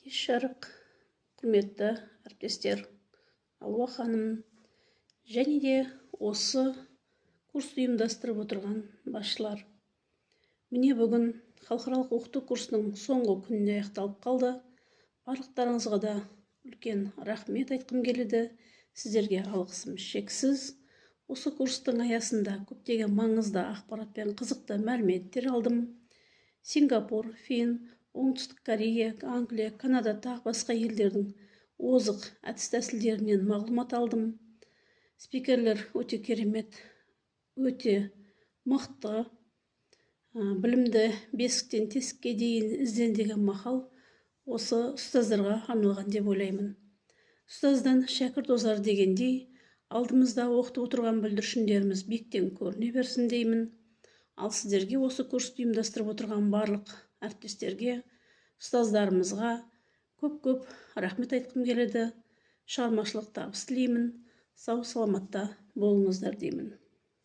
Кеш жарық, құрметті әріптестер, Алуа ханым және де осы курсты ұйымдастырып отырған басшылар! Міне, бүгін халықаралық оқыту курсының соңғы күніне аяқталып қалды. Барлықтарыңызға да үлкен рахмет айтқым келеді. Сіздерге алғысым шексіз. Осы курстың аясында көптеген маңызды ақпарат пен қызықты мәліметтер алдым. Сингапур, Фин, Оңтүстік Корея, Англия, Канада, тағы басқа елдердің озық әдіс тәсілдерінен мағлұмат алдым. Спикерлер өте керемет, өте мықты. Білімді бесіктен тесікке дейін ізден деген мақал осы ұстаздарға арналған деп ойлаймын. Ұстаздан шәкірт озар дегендей, алдымызда оқытып отырған бүлдіршіндеріміз биіктен көріне берсін деймін. Ал сіздерге, осы курсты ұйымдастырып отырған барлық әріптестерге, ұстаздарымызға көп-көп рахмет айтқым келеді. Шығармашылық табыс тілеймін. Сау саламатта болыңыздар деймін.